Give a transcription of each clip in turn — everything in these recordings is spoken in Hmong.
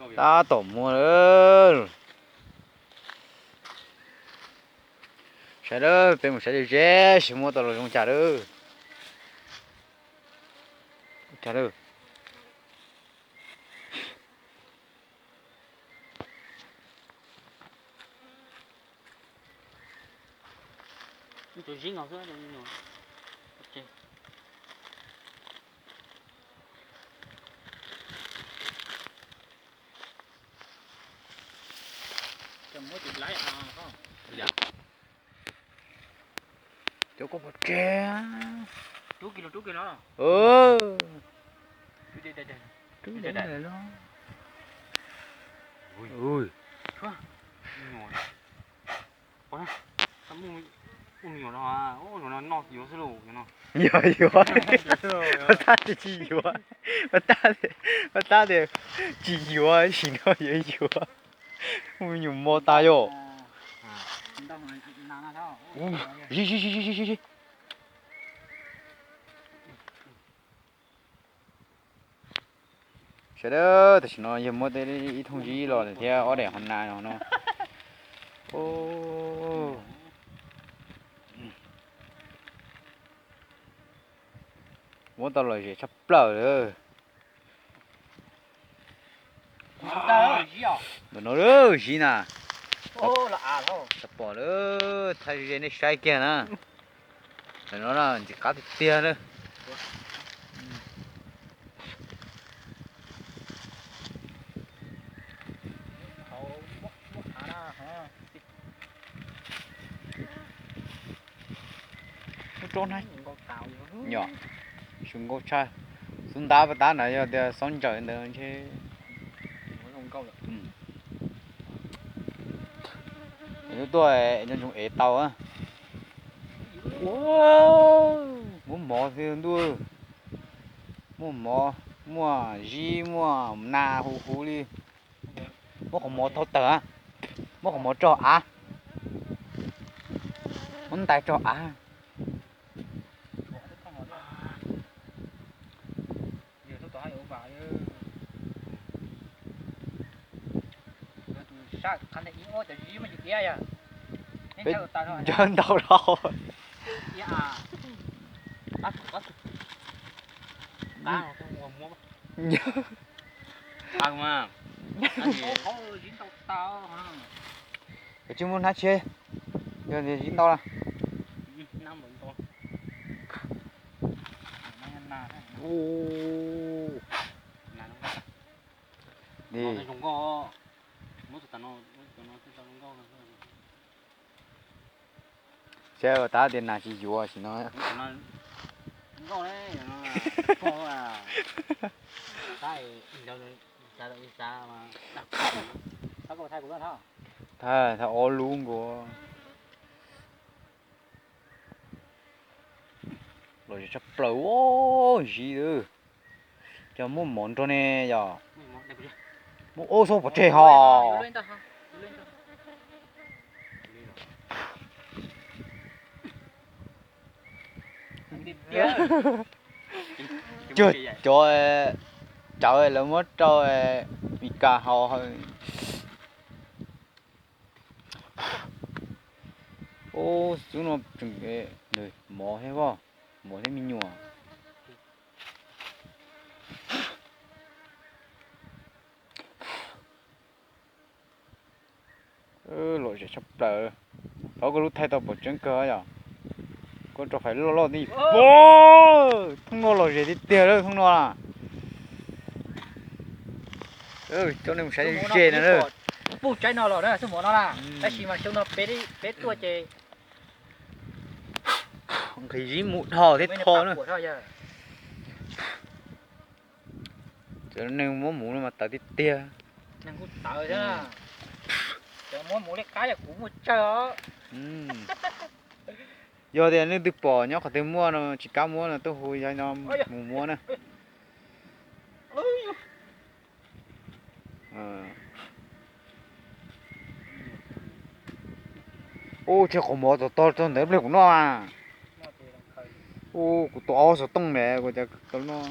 Tab tom muag lawm. Saib lawm, peb mus saib ze ze seb muab tau los zoo cas lawm. Cas lawm. Cov koj pov tseg. Yog yuav, pab tab tias tsis yuav, pab tab tias tsis yuav, sim no yuav yuav. Mus nyuam mos tas yom. Zi zi zi zi zi. Sawv daws, tam sim no yog muab ib thooj zib los thiab ob daim hov nas no. Muab tau lom zem tshaj plaws lawm. Ntawm no zib na. Tsis pom lawm, thaij ze nej saib kiag na. Ntawm no ntxim qab tiag tiag na. Ub, tsob na, yom, su nkauj tshaj. Xub ntab pab tab na yog tias xob ncaws ntawd ntshe. Tuaj nco ntsoov ev tau. Muab mov thiab ntuj. Muaj mov, muaj zib, muaj nas huv huv li. Muab qhov mov thau tawm, muab qhov mov tso av, muab ntais tso av. Ncav ntau dhau. Tsis muaj hnab tshiab, yog zib ntau na. Saib ua tab tias nas tsis yuav sim no. Thaij, thaij ob lub nkaus. Los tshaj plaws, zib, coj muab mov nrog ne yom. Muab ub xob pov tseg ho. Cuag cov tsawv lawv muab rau Mes Kas haus. Ub, xub no tseem mov thiab, mov thiab me nyuam. Lom zem tshaj plaws. Thov koj lub thaij tau pom tseeb kawg yom. Koj rau fais loj loj ti. Thooj no lom zem tiag tiag lawm thooj no. Coj nej mus saib ze na. Pub tsaib no los na, xub mov no na. Tab sis mas xyoo no peb tuaj ces nqhis zib mus dhos thiab tho na. Cov neeg muab mus no mas tawv tiag tiag. Neeg kuj tawv thiab. Cov muab mus liaj qab yog kuv muaj tsawg os. Yog tias leej twg pom nyob qhov twg muaj no tsis kam muab no tuaj hu yog no mus muab na. Ub, tseg qhov mov tom tog txog ntawd pliag kuv noj. Ub, kuv tua ob xov tooj ne kuv cas tau noj.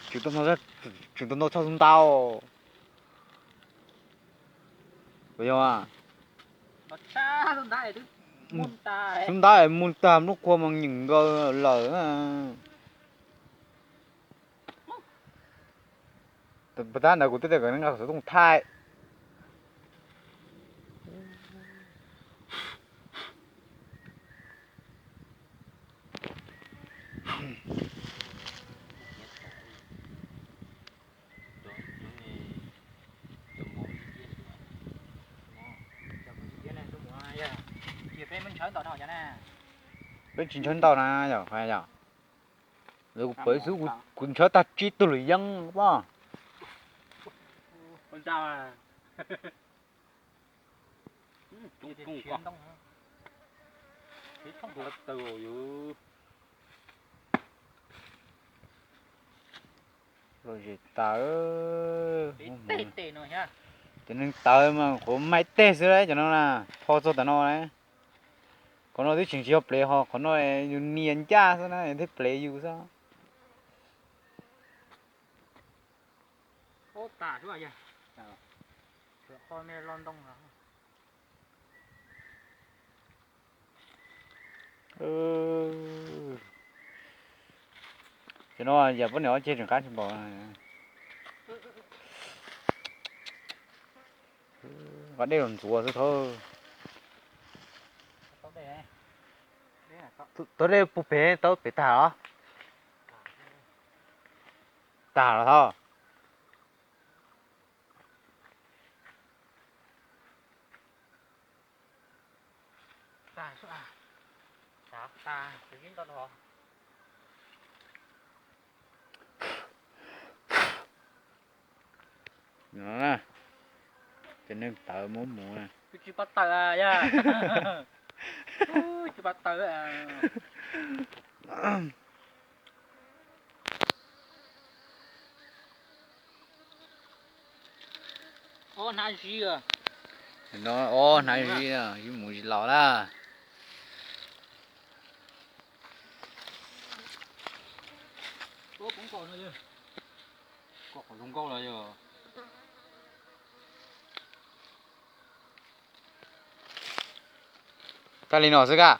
Tseem tau ntau tshaj xub ntab. Puas yog? Xub ntab mus tag lub kua mas nyeem nkaus lawm. Puas tab ntawd kuv twb tias kom nqa xov tooj thaij. Peb tsis ntshaw ntau na yom, yom. Kuv pem xwb kuv ntshaw tag tsib tug lwm yeeb pob. Lom zem tas. Cov neeg tawv mas qhuav maib teg xwb lauj, cov no na, pho txog tam no na. Qhov no twb tseem tsis yog plev, ho qhov no yus nias ncaj xwb na, thiaj plev yus xwb. Cov no yam poj niam ob ceg tseem qab tsis npaum. Nqa dej los ntxuav xwb thov. Tau dej puag pem, tau pem tag los? Tag los thov. Cov neeg tawv muab mus. Tsis pab tawm yog, tsis pab tawm. Ob hnab zib, ob hnab zib, zib mus zib los na. Tag li no xwb kaj.